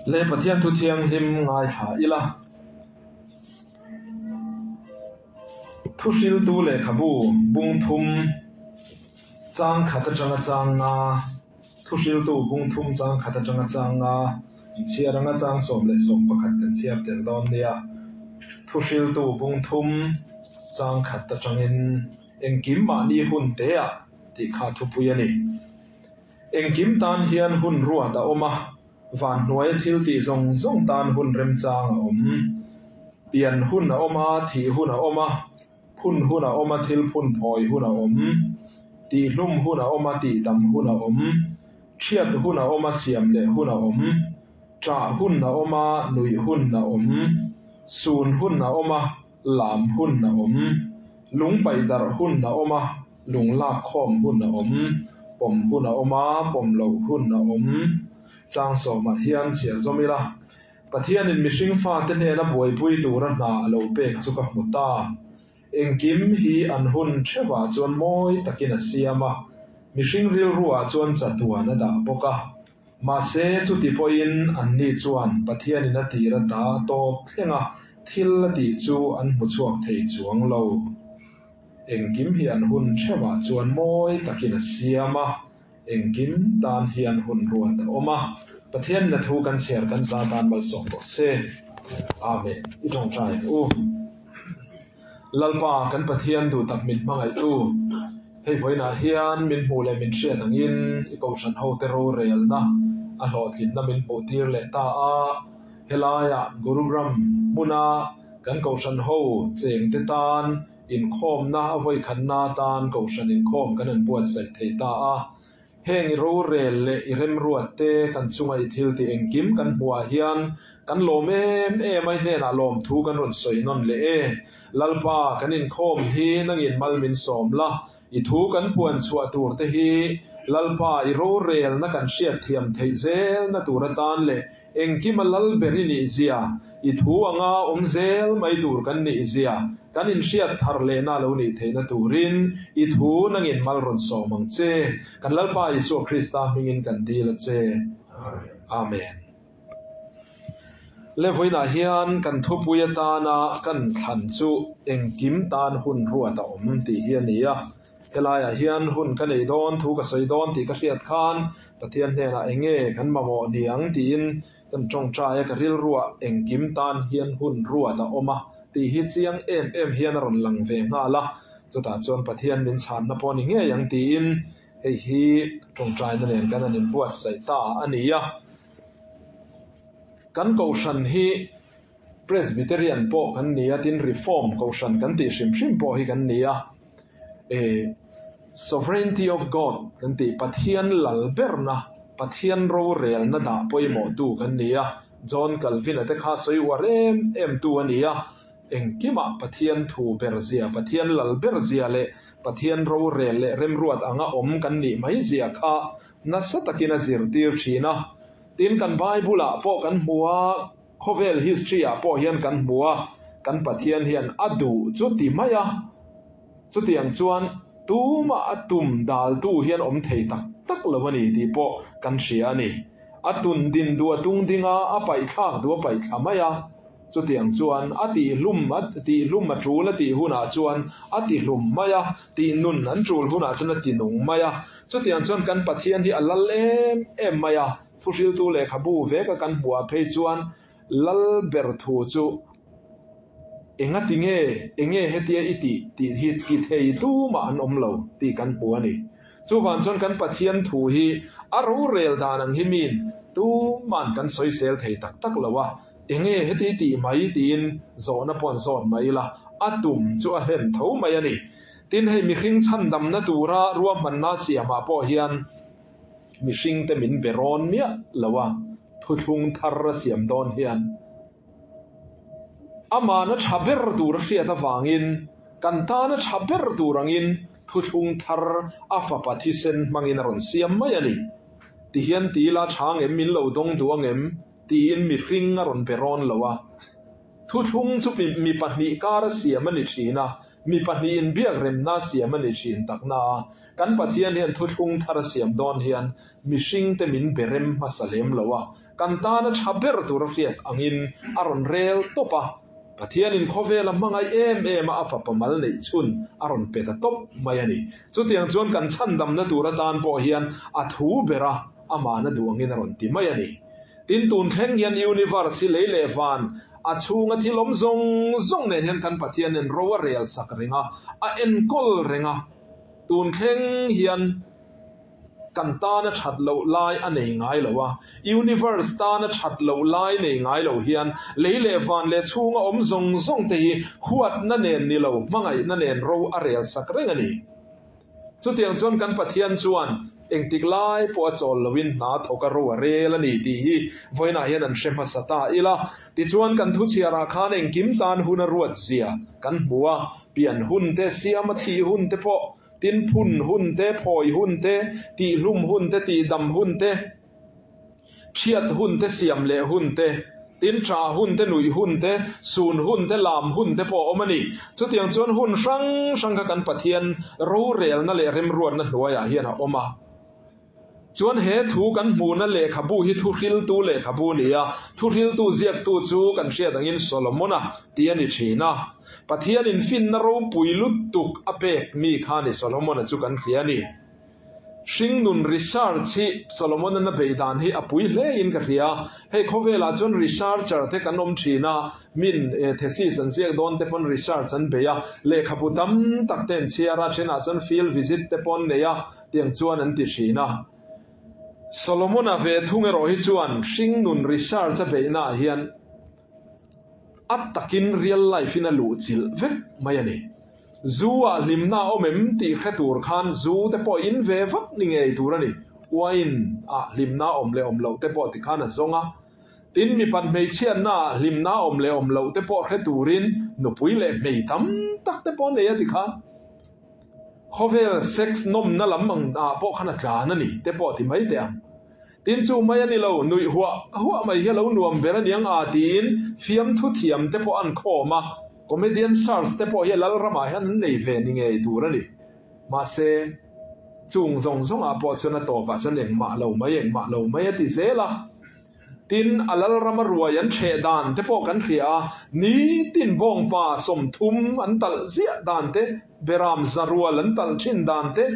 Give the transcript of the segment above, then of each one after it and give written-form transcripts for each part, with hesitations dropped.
Le Pathian thu thianghlim ngaithla ila. Thuhriltu lehkhabu bung thum chang khat atanga chang nga, Thuhriltu bung thum chang khat atanga chang nga, inchhiar anga chang 11 kan chhiar tel dawn nia. Thuhriltu bung thum chang khat atangin engkim mahni hun teah tih kha thupui a ni. Engkim tan hian hun ruat a awm a, van hnuaia thil tih zawng zawng tan hun remchang a awm. Pian hun a awm a, thih hun a awm a, phun hun a awm a, thil phun phawi hun a awm. Tihhlum hun a awm a, tihdam hun a awm. Thiat hun a awm a, siam leh hun a awm. Ṭah hun a awm a, nuih hun a awm. Sun hun a awm a, lam hun a awm. Lung paih darh hun a awm a, lung lak khawm hun a awm, pawm hun a awm a, pawm loh hun a awm. Chang sawmah hian chhiar zawm ila, Pathianin mihring fate hnena buaipui tura hna a lo pek chu ka hmu ta. Engkim hi an hun theuhah chuan mawi takin a siam a, mihring rilruah chuan chatuan a dah bawk a. Mahse, chuti pawhin anni chuan Pathianin a tir ata a tawp thleng a, thil a tih chu an hmu chhuak thei chuang lo. Engkim hi an hun theuhah chuan mawi takin a siam a, engkim tan hian hun ruat a awm a. Pathian na thu kan chhiar kan za tan malsawm rawh se. Amen. I tawngtai ang u. Lalpa kan Pathian duh tak min hmangaihtu, hei vawiinah hian min hmuh leh min hriat angin i kohhran hote rorelna a hlawhtlinna min hmuhtir leh ta a, helaiah Gurugram hmuna Kan kohhran ho chengte tan inkhawmna a vawikhatna atan kohhran inkhawm kan han buatsaih thei ta a. Heng i rorel leh i remruat te kan chunga i thil tih engkim kan hmuhah hian kan lawm em em a, i hnenah lawmthu kan rawn sawi nawn leh e. Lalpa, kan inkhawm hi nangin mal min sawm la, i thu kan puan chhuah tur te hi Lalpa i rorelna kan hriatthiam theih zelna tur atan leh Engkim a lal ber i nih zia, i thu anga awm zel mai tur kan nih zia, kan inhriat thar lehna lo nih theihna turin i thu nangin mal rawn sawm ang che. Kan Lalpa Isua Krista hmingin kan dil a che. Amen. Le vawiinah hian kan thupui atana kan thlan chu engkim tan hun ruat a awm tih hi a ni a. Helaiah hian hun ka nei dawn, thu ka sawi dawn tih ka hriat khan Pathian hnenah eng nge kan mamawh ni ang tiin kan tawngtai a, ka rilruah engkim tan hian hun ruat a awm a tih hi chiang em em hian a rawn lang ve nghal a, chutah chuan Pathian min chhanna pawh ni ngei ang tiin hei hi tawngtaina nen kan han inbuatsaih ta a ni a. Kan kohhran hi Presbyterian pawh kan ni a, tin Reform kohhran kan tih hrim hrim pawh hi kan ni a. E Sovereignty of God kan tih Pathian lal berna, Pathian rorelna dah pawimawhtu kan ni a. John Calvin-a te kha sawi uar em em tu a ni a. Engkimah Pathian thu ber zia, Pathian lal ber zia leh Pathian rorel leh remruat anga awm kan nih mai zia kha nasa takin a zirtir thin a. Tin kan Bible-ah pawh kan hmu a. Khawvel history ah pawh hian kan hmu a, kan Pathian hian a duh chu ti mai a, chutiang chuan tumah a tum daltu hian awm thei tak tak lo a ni tih pawh kan hria a ni. A tun din duh a tung ding a, a paih thlak duh a paih thla mai a, chutiang chuan a tihhlum a tihhlum a tul a tih hunah chuan a tihlum mai a, tihnun an tul hunah chuan a tinung mai a, chutiang chuan kan Pathian hi a lal em em mai a. Thuhriltu lehkhabu veka kan hmuhah phei chuan lal ber thu chu enga ti nge, enge hetia i tih tih hi ti thei tumah an awm lo tih kan hmu a ni. Chuvang chuan kan Pathian thu hi a rorel dan ang hi min tuman kan sawisel thei tak tak lo a, enge heti i tih mai tiin zawhna pawh an zawt mai ila, a tum chu a hlen tho mai a ni. Tin, hei mihring chhandamna tura ruahmanna siamah pawh hian, Mihringte min be rawn miah lo a, thuthlung thar a siam dawn hian amahna tha ber tur a hriat avangin kan tana tha ber tur angin thuthlung thar a fapa thisen hmangin a rawn siam mai a ni. Tihian ti ila tha ngem min lo dawng duh angem tiin mihring a rawn be rawn lo a. Thuthlung chu mi pahnih kar a siam a ni thin a, Mi pahnihin biakremna siam a ni thin takna a, kan Pathian hian thuthlung thar a siam dawn hian mihringte min be rem hmasa lem lo a, kan tana tha ber tur a hriat angin a rawn rel tawp a. Pathianin khawvel a hmangaih em em a, a fapa mal neih chhun a rawn pe ta tawp mai a ni. Chutiang chuan kan chhandamna tur atan pawh hian a thu ber a, amahna duh angin a rawn ti mai a ni. Tin, tun thleng hian universe hi lei leh van a chhunga thil awm zawng zawng nen hian kan Pathianin ro a rel sak reng a, a enkawl reng a. Tun thleng hian kan tana that loh lai a nei ngai lo a, universe tana that loh lai nei ngai lo hian lei leh van leh chhunga awm zawng zawng te hi huatna nen ni lo, hmangaihna nen ro a rel sak reng a ni. Chutiang chuan kan Pathian chuan engtik lai pawh a chawl loin hna thawk a ro a rel a ni tih hi vawiinah hian an hre hmasa ta ila. Tichuan kan thuchhiarah khan engkim tan hun a ruat zia kan hmu a, pian hun te, siam a thih hun te pawh, tin phun hun te, phawi hun te, tihhlum hun te, tihdam hun te, Thiat hun te siam leh hun te, tin tah hun te nuih hun te, sun hun te lam hun te pawh a awm a ni. Chutiang chuan hun hrang hrang kha kan Pathian rorelna leh remruatna hnuaiah hian a awm a. Chuan he thu kan hmuhna lehkhabu hi thuhriltu lehkhabu a ni a, thuhriltu ziaktu chu kan hriat angin Solomona tih a ni thin a. Pathianin finna ropui lutuk a pek mi kha a ni Solomona chu kan hria a ni. Hringnun research hi Solomon-an a beih dan hi a pui hle in ka hria. Hei khawvelah chuan researcher te kan awm thin a, min thesis an ziak dawn te pawn research an bei a, lehkhabu tam tak te an chhiar a, thenah chuan field visit te pawh an nei a, tiang chuan an ti thin a. Solomon-a ve thung erawh hi chuan hringnun research a beihnaah hian a takin real life in a luh chilh vek mai a ni. Zu ah hlimna a awm em tih hre tur khan zu te pawh in ve vak ni ngei tur a ni. Wine ah hlimna a awm leh awm loh te pawh tikhan a zawng a. Tin, mipat hmeichhiatna ah hlimna a awm leh awm loh te pawh hre turin nupui leh hmei tam tak te pawh a nei a tikhan khawvel sex nawmna lam ang ah pawh khan a tlan a ni te pawh ti mai teh ang. Tin chu mai a ni lo, nuih huah huah mai hi a lo nuam ber a niang a tiin fiamthu thiam te pawh an khawm a, comedian search te pawh hi a lalramah hian an nei ve ni ngei tur a ni. Mahse, chung zawng zawngah pawh chuan a tawpah chuan engmah lo mai, engmah lo mai a ti zel a. Tin, a lalrama ruai an ṭheh dan te pawh kan hria a, nitin bawngpa 30 an talh ziah dan te, beram zarual an talh ṭhin dan te,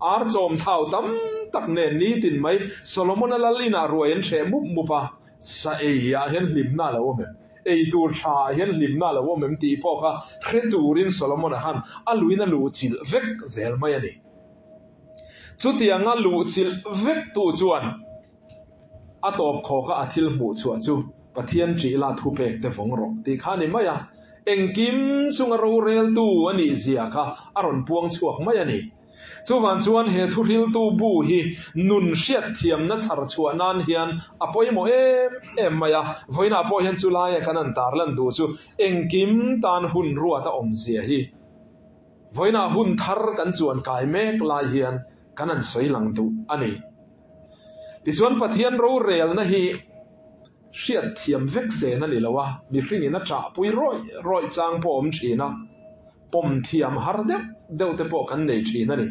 Ar chawm thau tam tak nen nitin mai Solomon-a lal inah ruai an hreh mup mup a, sa ei ah hian hlimna a lo awm em? Ei tur tha ah hian hlimna a lo awm em tih pawh kha hre turin Solomon-a khan a luin a luhchilh vek zel mai a ni. Chutianga luhchilh vek tu chuan A tawp khawka a thil hmuh chhuah chu Pathian ṭih la thupek te vawng rawh tih kha a ni mai a, engkim chunga roreltu a nih zia kha a rawn puang chhuak mai a ni. Chuvang chuan he thuhriltu bu hi nun hriatthiamna chhar chhuah nan hian a pawimawh em em mai a, vawiinah pawh hian chulaia kan han tarlan duh chu engkim tan hun ruat a awm zia hi vawiinah hun thar kan chuan kai mek lai hian kan han sawi lang duh a ni. Tichuan Pathian rorelna hi hriatthiam vek sen a ni lo a, mihringin a ṭahpui rawih rawih chang pawh a awm ṭhin a, pawm thiam har deuh deuh te pawh kan nei ṭhin a ni.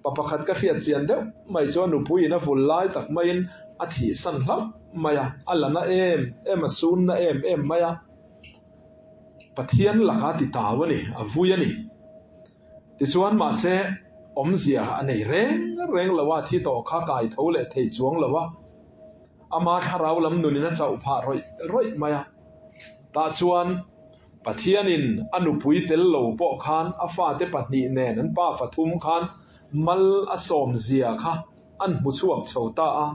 Pa pakhat ka hriat chian deuh mai chuan nupuiin a vul lai tak maiin a thihsan hlauh mai a, a la na em em a, sun na em em mai a, Pathian lakah a ti tau a ni, a vui a ni. Tichuan, mahse, awmzia a nei reng reng lo a, thi tawh kha kai tho leh thei chuang lo a, ama thlarau lam nunin a chauh phah rawih rawih mai a. Tah chuan, Pathianin a nupui tel lo pawh khan a fate pahnih nen an pa fathum khan mal a sawmzia kha an hmu chhuak chho ta a.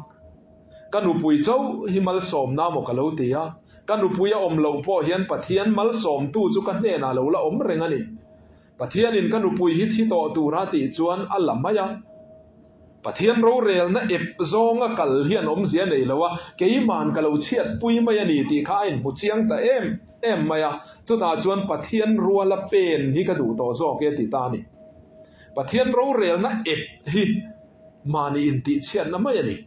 Ka nupui chauh hi malsawmna maw ka lo ti a, ka nupui a awm loh pawh hian Pathian malsawmtu chu ka hnenah lo la awm reng a ni. Pathianin ka nupui hi thi tawh tura tih chuan a la mai a. Pathian rorelna ep zawnga kal hian awmzia nei lo a, keiman ka lo chhiatpui mai a ni tih kha a inhmu chiang ta em em mai a. Chutah chuan Pathian ruala pen hi ka duh tawh zawk e ti ta a ni. Pathian rorelna ep hi mahni intihchhiatna mai a ni.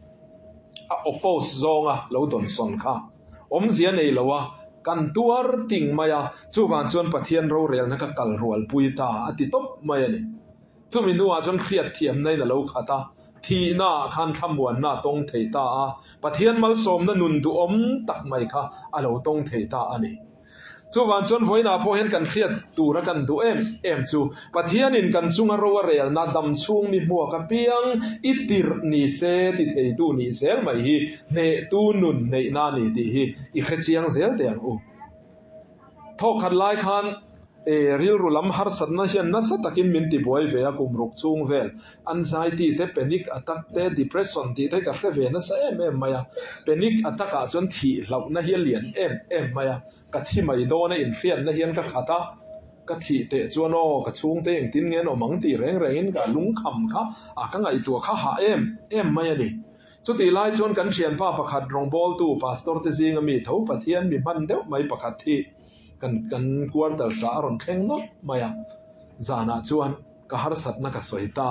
A oppose zawnga lo dawnsawn kha. Awmzia nei lo a, kan tuar ting mai a, chuvang chuan Pathian rorelna ka kal rualpui ta a ti tawp mai a ni. Chumi hnuah chuan hriatthiamna in a lo khat a, Thihnaah khan thlamuanna a tawng thei ta a, Pathian malsawmna nun duhawm tak mai kha a lo tawng thei ta a ni. Chuvang chuan vawiinah pawh hian kan hriat tura kan duh em em chu Pathianin kan chunga ro a relna dam chhung mi hmuak apiang i tirh ni se ti theitu nih zel mai hi hnehtu nun neihna a ni tih hi i hrechiang zel teh ang u. Thawkkhat lai khan rilru lam harsatna hian nasa takin min tibuai ve a, kum ruk chhung vel anxiety te, panic attack te, depression tih te ka hre ve nasa em em mai a. Panic attack ah chuan thih hlauhna hi a lian em em mai a, ka thi mai dawn a inhriatna hian ka khat a, ka thih teh chuan aw ka chhungte engtin nge an awm ang tih reng rengin ka lungkham kha a ka ngaihtuah kha hah em em mai a ni. Chutih lai chuan kan thianpa pakhat rawngbawltu pastor te zinga mi tho Pathian mi hman deuh mai pakhat hi kan kan quarter sa a rawn thleng nawlh mai a, zanah chuan ka harsatna ka sawi ta.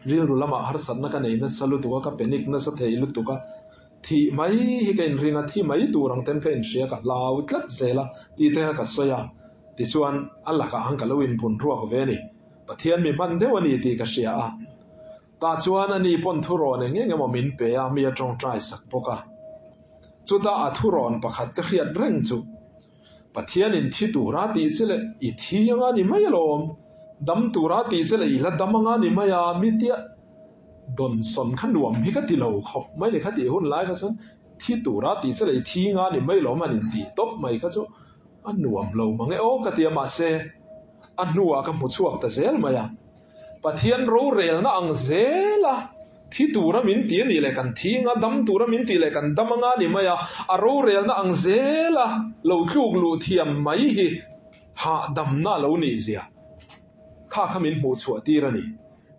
Rilru lamah harsatna ka nei nasa lutuk a, ka panic nasa thei lutuk a, thih mai hi ka inring a, thi mai tur ang ten ka inhria, ka hlau tlat zel a tih te kha ka sawi a, tichuan a lakah han ka lo inbun ruak ve a ni. Pathian mi hman deuh a ni tih ka hria a. Tah chuan ani pawn thurawn eng eng emaw min pe a, mi a tawngtai sak bawk a. Chutah a thurawn pakhat ka hriat reng chu, Pathianin thi tura tih che leh i thi anga ni mai alawm, dam tura tih che leh i la dam anga ni mai a, mi tia dawnsawn kha nuam hi ka ti lo khawp mai ni kha tih hun lai kha chuan thi tura tih che leh i thi anga ni mai alawm han intih tawp mai kha chu a nuam lo mang e aw ka ti a, mahse a hnuah ka hmu chhuak ta zel mai a. Pathian rorelna ang zela thi tura min ti a nih leh kan thi anga, dam tura min tih leh kan dam anga ni mai a, a rorelna ang zela lo tluk luh thiam mai hi hahdamna a lo nih zia kha kha min hmuh chhuah tir a ni.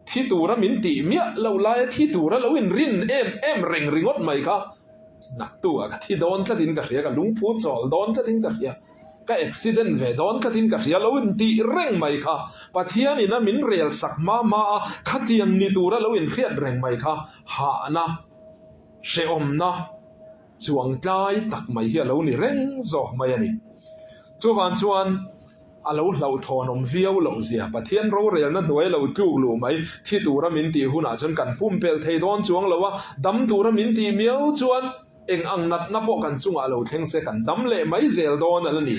Thi tura min tih miah loh laia thi tura lo inrin em em reng ringawt mai kha naktuah ka thi dawn tlatin ka hria, ka lungphu chawl dawn tlatin ka hria. Ka accident ve dawn tlatin ka hria lo intih reng mai kha. Pathianin a min rel sak hma hma a, khatiang ni tura lo inhriat reng mai kha hahna, hrehawmna chuang tlai tak mai hi a lo ni reng zawk mai a ni. Chuvang chuan a lo hlauhthawnawm viau loh zia, Pathian rorelna hnuai lo tluk luh mai, thi tura min tih hunah chuan kan pumpelh thei dawn chuang lo a, dam tura min tih miau chuan, Eng ang natna pawh kan chungah lo thleng se kan dam leh mai zel dawn a la ni.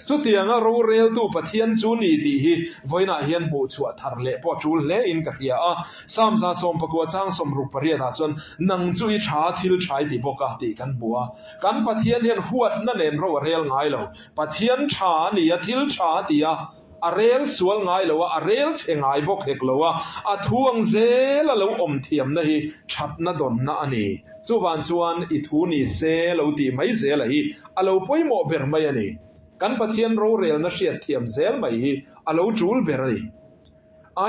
Chutianga roreltu Pathian chu ni tih hi vawiinah hian hmuh chhuah thar leh pawh tul hle in ka hria a. Psalm 119 chang 68 ah chuan nang chu i tha thil thai ti bawk a tih kan hmu a. Kan Pathian hian huatna nen ro a rel ngai lo. Pathian tha a ni a, thil tha a ti a. A rel sual ngai lo a, a rel chhe ngai bawk hek lo a, a thu ang zel a lo awm thiamna hi thatna dawnna a ni. Chuvan chuan i thu ni se lo tih mai zela hi a lo pawimawh ber mai a ni. Kan Pathian rorelna hriat thiam zel mai hi a lo tul ber a ni.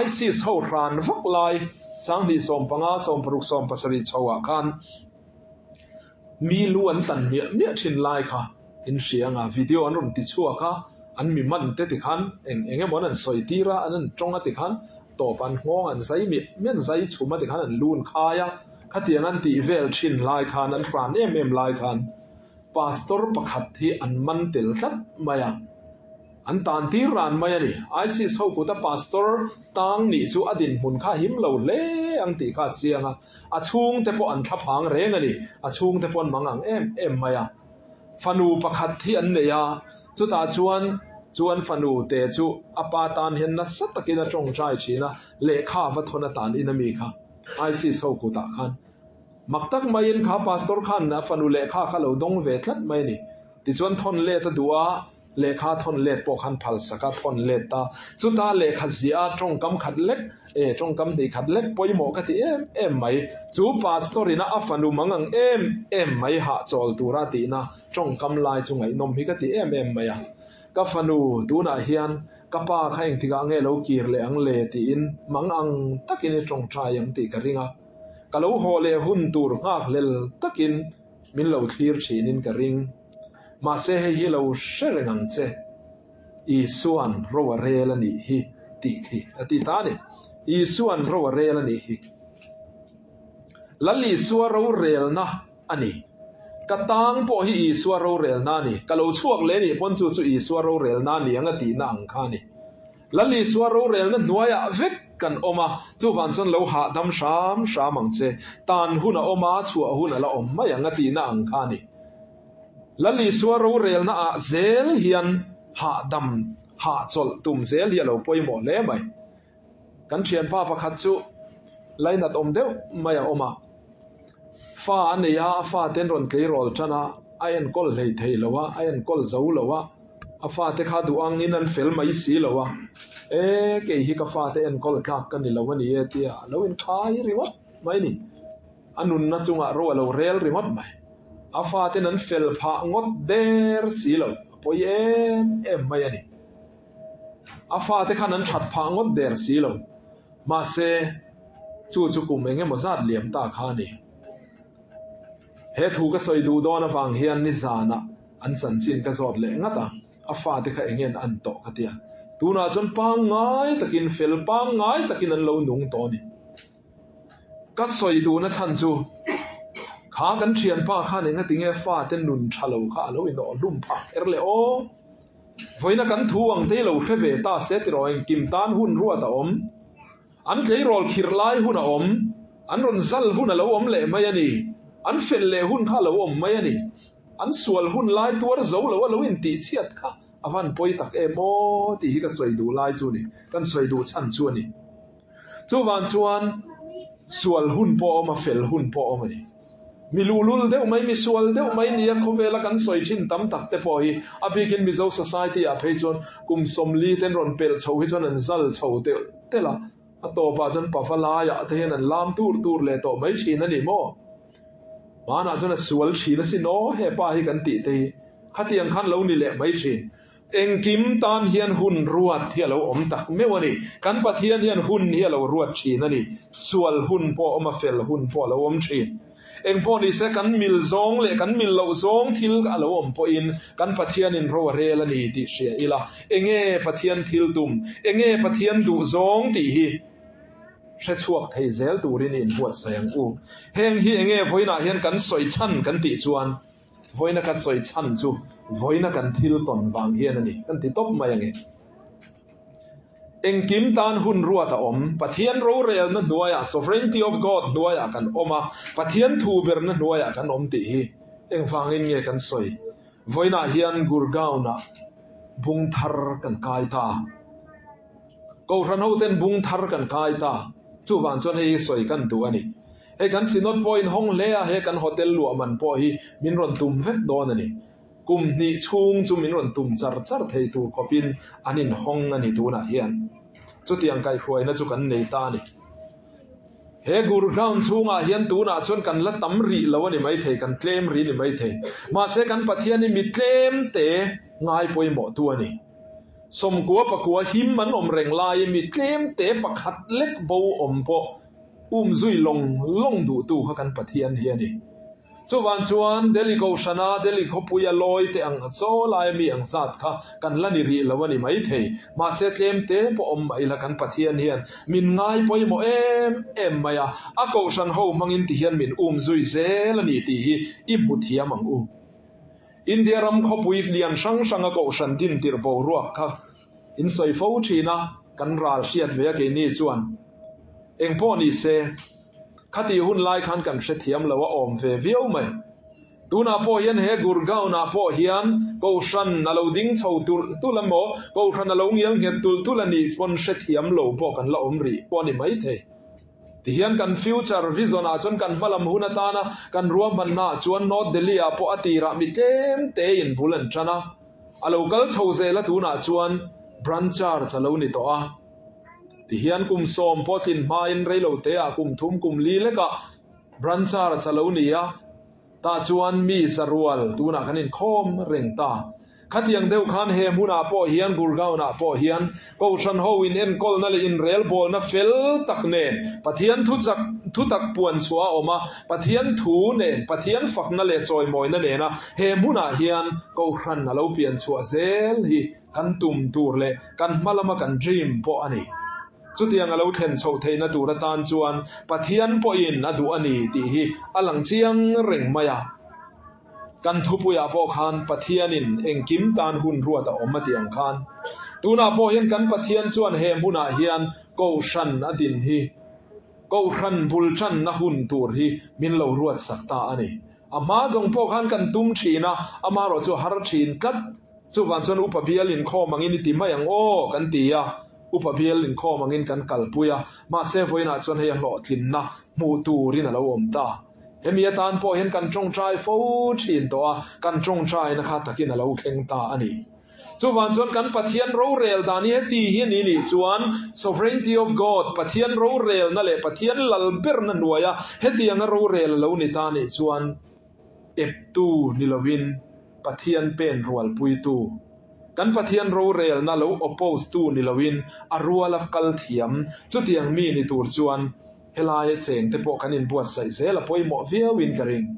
ISIS ho hran vak lai 2015, 16, 17 chho ah khan Mi lu an tan miah miah thin lai kha in hria anga video an rawn ti chhuak a, an mi man te tikhan eng eng emaw an han sawi tir a, an han tawng a tikhan tawp an nghawng an zai miah miah an zai chhum a tikhan an lu an khai a, khatiang an tih vel thin lai khan an hran em em lai khan pastor pakhat hi an man tel tlat mai a. An tan tir ran mai a ni. ISIS ho kuta pastor tang nih chu a dinhmun kha him lo hle ang tih kha a chiang a. A chhungte pawh an thlaphang reng a ni. A chhungte pawh an mang ang em em mai a. Fanu pakhat hi an nei a, chutah chuan chu an fanu te chu a pa tan hian nasa takin a tawngtai thin a, lehkha va thawn atan in a mi kha ISIS ho kutah khan mak tak maiin kha pastor khan a fanu lehkha kha lo dawng ve tlat mai a ni. Tichuan thawn let a duh a, Lehkha thawn let pawh khan phal sak a thawn let ta. Chuta lehkha ziah a tawngkam khat lek, e, tawngkam hnih khat lek pawimawh ka ti em em mai. Chu pastor ina a fanu mang ang em em mai hahchawl tura tihna tawngkam lai chu ngaihnawm hi ka ti em em mai a. Ka fanu, tunah hian ka pa kha engtikah nge lo kir leh ang le tiin mang ang takin i tawngtai ang tih ka ring a. Ka lo haw leh hun tur nghakhlel takin min lo thlir thinin ka ring. Mahse hei hi lo hre reng ang che, Isua'n ro a rel a nih hi tih khi a ti ta a ni. Isua'n ro a rel a nih hi. Lal Isua rorelna a ni. Ka tang pawh hi Isua rorelna a ni. Ka lo chhuak leh nih pawn chu chu Isua rorelna a ni ang a tihna ang kha a ni. Lal Isua rorelna hnuaiah vek. kan awm a, chuvang chuan lo hahdam hram hram ang che. Tan hun a awm a, chhuah hun a la awm mai ang a tihna ang kha a ni. Lal Isua rorelna ah zel hian hahdam, hahchawlh tum zel hi a lo pawimawh hle mai. Kan thianpa pakhat chu lainat awm deuh mai a awm a, fa a nei a, a fate an rawn tleirawl tan a, a enkawl hlei thei lo a, a enkawl zo lo a, a fate kha duh angin an fel mai si lo a, e kei hi ka fate enkawl tlak ka ni lo a ni e tia a lo inkhai ringawt mai a ni. A nunna chungah ro a lo rel ringawt mai. A faten an fel phah ngawt der si lo, a pawi em em mai a ni. A fate khan an that phah ngawt der si lo. Mahse, chu chu kum eng emaw zat liam ta kha a ni. He thu ka sawi duh dawn avang hian nizanah an chanchin ka zawt leh ngat a, a fate kha eng nge an tawh ka tia. Tunah chuan pangngai takin, fel pangngai takin an lo nung tawh a ni. Ka sawi duhna chhan chu, kha kan thianpa khan engatinge fate nun tha lo kha a lo inawh hlum phah kher le aw? Vawiina kan thu ang te hi lo hre ve ta se tiraw engkim tan hun ruat a awm. An tleirawl khirh lai hun a awm, an rawn zal hun a lo awm leh mai a ni. An fel leh hun kha a lo awm mai a ni. An sual hun lai tuar zo lo a lo intihchhiat kha a van pawi tak em aw tih hi ka sawi duh lai chu a ni, kan sawi duh chhan chu a ni. Chuvang chuan sual hun pawh a awm a, fel hun pawh a awm a ni. Mi luhlul deuh mai, mi sual deuh mai nia khawvela kan sawi thin tam tak te pawh hi a bikin Mizo society ah phei chuan kum 40 ten rawn pelh chho hi chuan an zal chho telh telh a, a tawpah chuan pava laiah te hian an lam tur tur leh tawh mai thin a ni maw? Hmanah chuan a sual thin asin aw hepa hi kan tih te hi khatiang khan lo ni leh mai thin. Engkim tan hian hun ruat hi a lo awm tak meuh a ni. Kan Pathian hian hun hi a lo ruat thin a ni. Sual hun pawh a awm a, fel hun pawh a lo awm thin. Engpawh ni se kan mil zawng leh kan mil loh zawng thil a lo awm pawhin kan Pathianin ro a rel a ni tih hria ila. Enge Pathian thil tum? Enge Pathian duh zawng tih hi hre chhuak thei zel turin i inbuatsaih ang u. Heng hi enge vawiinah hian kan sawi chhan kan tih chuan Vawiina ka sawi chhan chu vawiina kan thil tawn vang hian a ni, kan ti tawp mai ange. Engkim tan hun ruat a awm, Pathian rorelna hnuaiah, sovereignty of God hnuaiah kan awm a, Pathian thu berna hnuaiah kan awm tih hi engvangin nge kan sawi? Vawiinah hian Gurgaon-ah bung thar kan kai ta. Kohhran hoten bung thar kan kai ta. Chuvang chuan hei hi sawi kan duh a ni. Hei kan Synod pawhin hawng hle a, he kan hotel luah man pawh hi min rawn tum vek dawn a ni. Kum hnih chhung chu min rawn tum char char thei tur khawpin an inhawng a ni tunah hian. Chutiang kaihhruaina chu kan nei ta a ni. He Gurgaon chhungah hian tunah chuan kan la tam rih lo a ni maithei, kan tlem rih a ni maithei. Mahse kan Pathian hi mi tlem te ngai pawimawhtu a ni. 90 pakua him an awm reng laiin mi tlem te pakhat lek bo awm pawh Um zui lawng lawng duhtu kha kan Pathian hi a ni. Chuvang chuan Delhi Kohhrana Delhi khawpuia lawi te ang chaw laia mi ang zat kha kan la ni rih lo a ni maithei. Mahse tlem te pawh awm mah ila kan Pathian hian min ngai pawimawh em em mai a, a Kohhran ho hmangin ti hian min um zui zel a ni tih hi i hmu thiam ang u. India ram khawpui lian hrang hranga Kohhran dintir boruak kha In sawi fo thin a, kan ral hriat ve a keini chuan engpawh ni se, khatih hun lai khan kan hrethiam lo a awm ve viau mai. Tunah pawh hian he Gurgaon ah pawh hian Kohhran a lo ding chho tulh tulh emaw, Kohhran a lo ngial nghet tulh tulh a nih pawn hrethiam lo pawh kan la awm rih pawh a ni maithei. Tihian kan future vision ah chuan kan hmalam hun atana kan ruahmanna ah chuan North Delhi ah pawh a tirah mi tlem tein bul an tan a, A lo kal chho zel a tunah chuan Branch Church a lo ni tawh a. Tihian kum 10 pawh tlin hmain reilo teah kum thum kum li lekah Branch Church a lo ni a, tah chuan mi zarual tunah kan inkhawm reng ta. Khatiang deuh khan he hmunah pawh hian Gurgaon-ah pawh hian Kohhran ho in enkawlna leh inrelbawlna fel tak nen Pathian thu chak thu tak puan chhuah a awm a, Pathian thu nen Pathian fakna leh chawimawina nena he hmunah hian Kohhran a lo pian chhuah zel hi kan tum tur leh kan hma lama kan dream pawh a ni. Chutiang a lo thlen chhoh theihna tur atan chuan Pathian pawhin a duh a ni tih hi a lang chiang reng mai a. Kan thupuiah pawh khan Pathianin engkim tan hun ruat a awm a tih ang khan. Tunah pawh hian kan Pathian chuan he hmunah hian Kohhran a din hi, Kohhran bul tanna hun tur hi min lo ruatsak ta a ni. A hma zawng pawh khan kan tum thin a, amaherawh chu a har thin tlat. Chuvang chuan Upa Bial inkhawm angin i ti mai ang aw kan ti a, Upa Bial inkhawm angin kan kalpui a, mahse vawiinah chuan hei a hlawhtlinna hmuh turin a lo awm ta. Hemi atan pawh hian kan tawngtai fo thin tawh a, kan tawngtaina kha takin a lo thleng ta a ni. Chuvang chuan kan Pathian rorel dan hi heti hi a ni nih chuan Sovereignty of God, Pathian rorelna leh Pathian lal berna hnuaia hetianga rorel a lo ni ta nih chuan eptu ni lovin Pathian pen rualpuitu, kan Pathian rorelna lo oppose tu ni lovin a ruala kal thiam chutiang mi ni tur chuan Helaia cheng te pawh kan inbuatsaih zel a pawimawh viauin ka ring.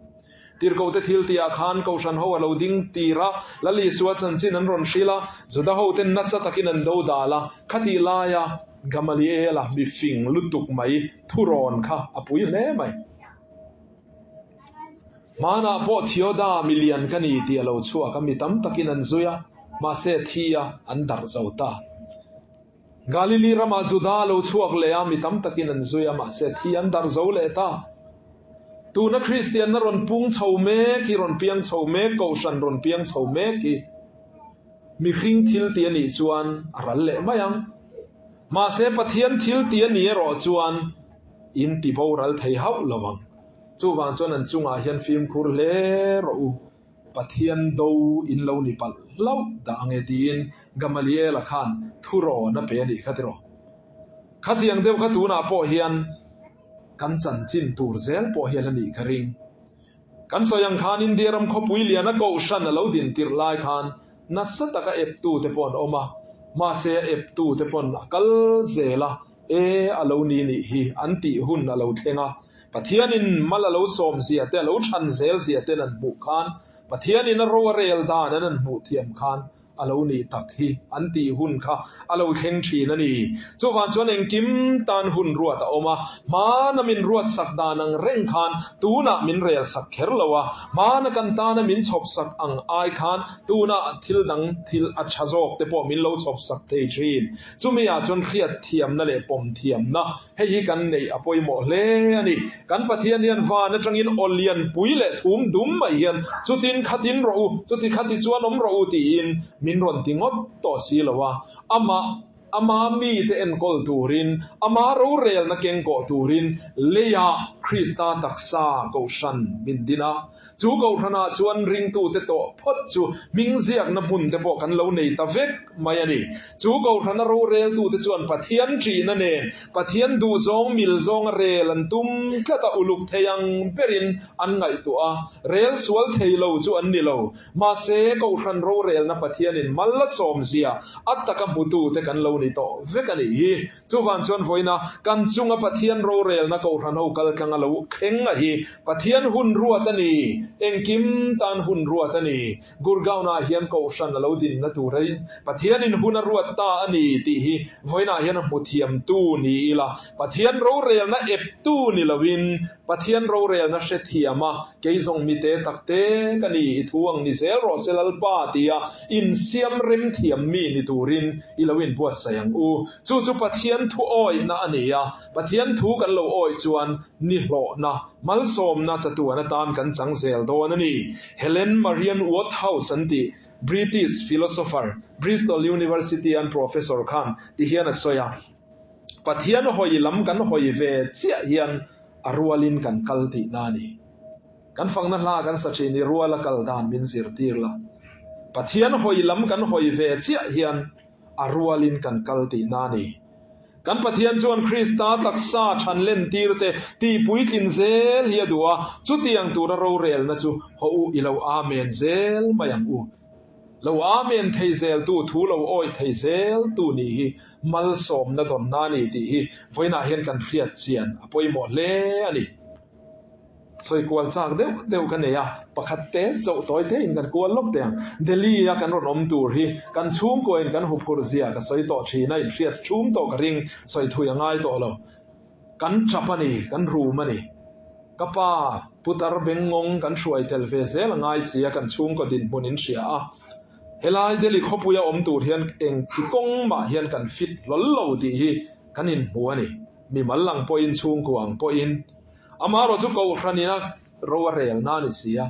Tirhkohte thil tihah khan Kohhran ho a lo ding tir a, Lal Isua chanchin an rawn hrilh a, Juda ho ten nasa takin an do dal a, khatih laia Gamaliela mi fing lutuk mai thurawn kha a pui hle mai. Hmanah pawh Theoda mi lian ka ni tih a lo chhuak a, mi tam takin an zui a, mahse thi a an darh zo ta. Galili ramah Juda lo chhuak leh a, mi tam takin an zui a, mahse thi an darh zo leh ta. Tuna Kristianna rawn pung chho mek hi, rawn piang chho mek, Kohhran rawn piang chho mek hi mihring thil tih a nih chuan a ral leh mai ang. Mahse Pathian thil tih a nih erawh chuan in ti boral thei hauh lo ang. Chuvang chuan an chungah hian fimkhur hle rawh u. Pathian do in lo ni palh hlauh dah ang e tiin Gamaliela khan thurawn a pe a nih kha tiraw. Khatiang deuh kha tunah pawh hian kan chanchin tur zel pawh hian a nih ka ring. Kan sawi ang khan India ram khawpui liana kohhran a lo din tirh lai khan nasa taka eptute pawh an awm a, mahse a eptute pawn a kal zel a, e a lo ni nih hi an tih hun a lo thleng a. Pathianin mal a lo sawm zia te, a lo chhan zel zia ten an hmuh khan, Pathianin a ro a rel dan an an hmuh thiam khan a lo nih tak hi an tih hun kha a lo thleng thin a ni. Chuvang chuan engkim tan hun ruat a awm a, hmana min ruat sak dan ang reng khan tunah min rel sak kher lo a, hmana kan tana min chhawp sak ang ai khan tunah thil dang thil a tha zawk te pawh min lo chhawp sak thei thin. Chumi ah chuan hriat thiamna leh pawm thiamna Hei hi kan neih a pawimawh hle a ni. Kan Pathian hian van atangin aw lianpui leh thum dum mai hian chutin khatin rawh u, chuti khati chuan awm rawh u tiin min rawn ti ngawt tawh si lo a. Amah, ama mite enkawl turin, ama rorelna kengkawh turin leiah Krista taksa kohhran min din a. Chu kohhranah chuan ringtute tawh phawt chu hming ziakna hmun te pawh kan lo nei ta vek mai a ni. Chu kohhrana roreltute chuan Pathian ṭihna nen Pathian duhzawng mil zawnga rel an tum tlat a, uluk thei ang berin an ngaihtuah a, rel sual thei lo chu an ni lo. Mahse, kohhran rorelna Pathianin mal a sawmzia a taka hmutute kan lo ni tawh vek a nih hi. Chuvang chuan vawiina kan chunga Pathian rorelna Kohhran ho kal tlang a lo thleng a hi Pathian hun ruat a ni, engkim tan hun ruat a ni. Gurgaon-ah hian Kohhran a lo dinna turin Pathianin hun a ruat ta a ni tih hi vawiinah hian a hmu thiamtu ni ila, Pathian rorelna eptu ni loin Pathian rorelna hrethiam a, kei zawng mite takte ka ni, i thu ang ni zel rawh se Lalpa tia insiam rem thiam mi ni turin i lo inbuatsaih ang u. Chu chu Pathian thu awihna a ni a, Pathian thu kan lo awih chuan ni hlawhna, malsawmna chatuan atan kan chang zel dawn a ni. Helen Marion Woodhouse an tih British philosopher, Bristol University an professor khan ti hian a sawi a, Pathian hawi lam kan hawi ve chiah hian a rualin kan kal tihna a ni. Kan fakna hla kan sa thin i ruala kal dan min zirtir la. Pathian hawi lam kan hawi ve chiah hian a rualin kan kal tihna a ni. Kan Pathian chuan Krista taksa than lentir te tih puitlin zel hi a duh a, chutiang tura rorelna chu haw u i lo Amen zel mai ang u. Lo Amen thei zeltu, thu lo awih thei zeltu nih hi malsawmna dawnna a ni tih hi vawiinah hian kan hriat chian a pawimawh hle a ni. Sawi kual chak deuh deuh ka nei a, pakhat te chauh tawi te in kan kual lawk teh ang. Delhi a kan rawn awm tur hi kan chhungkaw in kan huphurh zia ka sawi tawh thin a, inhriat thum tawh ka ring, sawi thui a ngai tawh lo. Kan tap a ni, kan rum a ni. Ka pa Putar Bengngawng kan hruai tel ve zel a ngai si a, kan chhungkaw dinhmun in hria a. Helai Delhi khawpuia awm tur hian engti kawng mah hian kan fit hlawl lo tih hi kan inhmu a ni. Mimal ang pawhin chhungkua ang pawhin amaherawh chu Kohhran ina ro a relna a ni si a,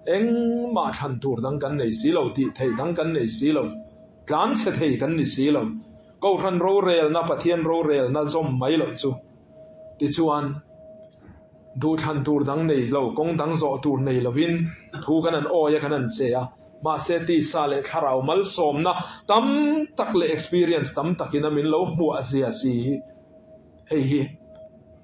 engmah thlan tur dang kan nei si lo, tih theih dang kan nei si lo, tlanchhe thei kan ni si lo. Kohhran rorelna, Pathian rorelna zawm mai loh chu tichuan duhthlan tur dang nei lo, kawng dang zawh tur nei lovin thu kan han awi a, kan han che a. Mahse tisa leh thlarau malsawmna tam tak leh experience tam takin a min lo hmuah zia si hi hei hi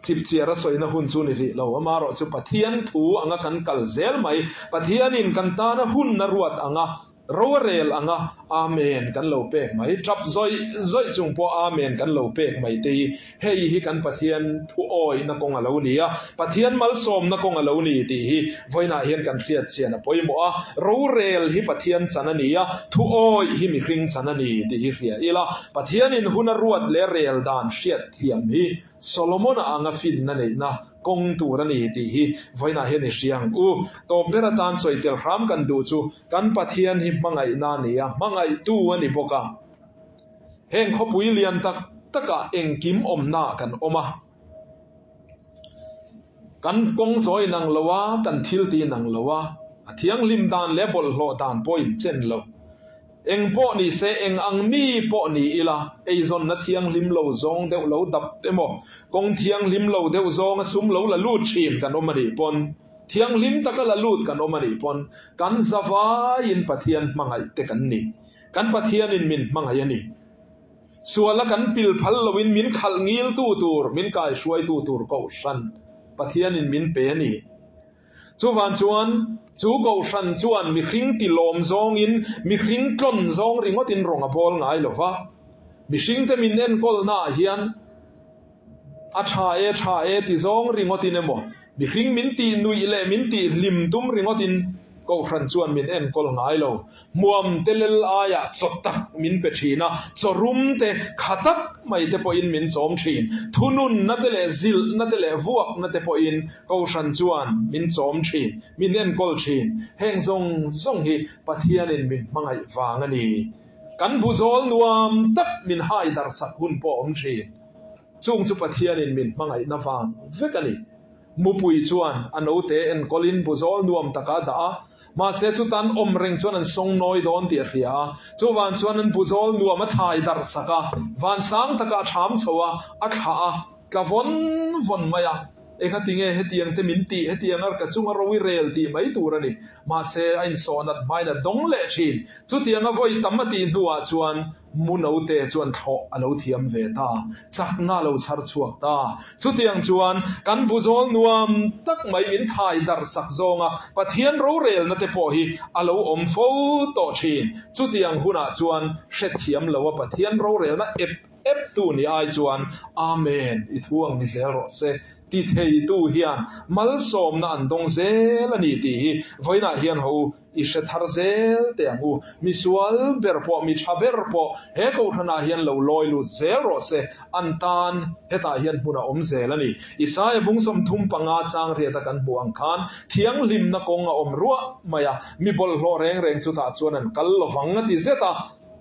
chipchiar a sawina hun chu ni rih lo. Amaherawh chu Pathian thu anga kan kal zel mai, Pathianin kan tana hun a ruat anga Ro a rel ang a, Amen kan lo pek mai. Tap zawih zawih chung pawh Amen kan lo pek mai te hi hei hi kan Pathian thu awihna kawng a lo ni a, Pathian malsawmna kawng a lo ni tih hi vawiinah hian kan hriat chian a pawimawh a. Rorel hi Pathian chan a ni a, thu awih hi mihring chan a ni tih hi hria ila, Pathianin hun a ruat leh rel dan hriat thiam hi Solomon-a anga finna neihna kawng tur a ni tih hi vawiinah hian i hria ang u. Tawp ber atan sawi tel hram kan duh chu kan Pathian hi hmangaihna a ni a, hmangaihtu a ni bawk a. Heng khawpui lian tak takah engkim awmnaah kan awm a. Kan kawng zawi nang lo a, kan thil ti nang lo a, a thianghlim dan leh bawlhhlawh dan pawh inchen lo. Eng pawh ni se, eng ang mi pawh ni ila, eizawnna thianghlim lo zawng deuh lo dap emaw, kawng thianghlim lo deuh zawnga sum lo la lut thin kan awm a nih pawn, thianghlim taka la lut kan awm a nih pawn, kan zavaiin Pathian hmangaih te kan ni. Kan Pathianin min hmangaih a ni. Suala kan pil phal loin min khalh ngiltu tur, min kaihruaitu tur Kohhran Pathianin min pe a ni. Chuvan chuan, chu Kohhran chuan mihring tilawm zawngin, mihring tlawn zawng ringawtin rawng a bawl ngai lo va. Mihringte min enkawlnaah hian a tha e, tha e ti zawng ringawtin emaw, mihring min tih nuih leh min tih hlim tum ringawtin Kohhran chuan min enkawl ngai lo. Hmuam te lel aiah chaw tak min pe thin a, chaw rum te kha tak mai te pawhin min chawm thin. Thununna te leh zilhna te leh vuakna te pawhin Kohhran chuan min chawm thin, min enkawl thin. Heng zawng zawng hi Pathianin min hmangaih vang a ni. Kan buzawl nuam tak min hai darhsak hun pawh a awm thin. Chung chu Pathianin min hmangaihna vang vek a ni. Mupui chuan a note enkawlin buzawl nuam taka a dah a, mahse chutan awm reng chuan an sawng nawi dawn tih a hria a. Chuvan chuan an buzawl nuam a thai darh sak a, vansang takah a ṭham chho a, a thlah a, tla vawn vawn mai a. Engati nge hetiang te min tih, hetiang a ka chunga ro i rel tih mai tur a ni. Mahse a insawh nat hmain a dawng leh ṭhin. Chutianga vawi tam a tih hnuah chuan Mu note chuan thlawh a lo thiam ve ta, chakna a lo chhar chhuak ta. Chutiang chuan kan buzawl nuam tak mai min thai darh sak zawnga Pathian rorelna te pawh hi a lo awm fo tawh thin. Chutiang hunah chuan hrethiam loa Pathian rorelna ep ep tu ni ai chuan Amen i thu ang ni zel rawh se ti theitu hian malsawmna an dawng zel a ni tih hi vawiinah hian ho I hre thar zel teh ang u. Misual ber pawh, mi tha ber pawh he Kohhranah hian lo lawi lut zel rawh se. An tan hetah hian hmun a awm zel a ni. Isaia bung 35 chang riata kan hmuh ang khan thianghlimna kawng a awm ruah mai a, mi bawlhhlawh reng reng chutah chuan an kal lovang a ti zet a.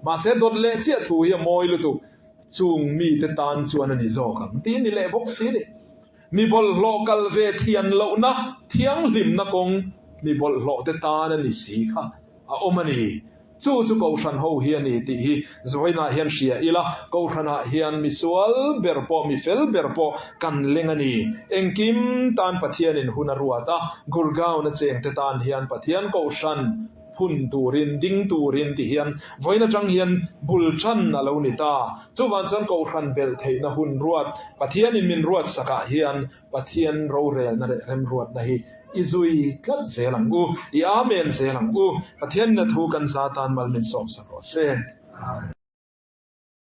Mahse dawt leh chiah thu hi a mawi lutuk. Chung mite tan chuan a ni zawk ang tih a ni leh bawk si ni. Mi bawlhhlawh kal ve thian lohna thianghlimna kawng mi bawlhhlawhte tan a ni si kha a awm a ni. Chu chu Kohhran ho hi a ni tih hi vawiinah hian hria ila, Kohhranah hian mi sual ber pawh, mi fel ber pawh kan leng a ni. Engkim tan Pathianin hun a ruat a, Gurgaon a chengte tan hian Pathian Kohhran phun turin, ding turin ti hian vawiin atang hian bul tan a lo ni ta. Chuvang chuan Kohhran belh theihna hun ruat, Pathianin min ruat sakah hian Pathian rorelna leh remruatna hi i zui tlat zel ang u, i amen zel ang u. Pathianin a thu kan za tan mal min sawmsak rawh se. Amen.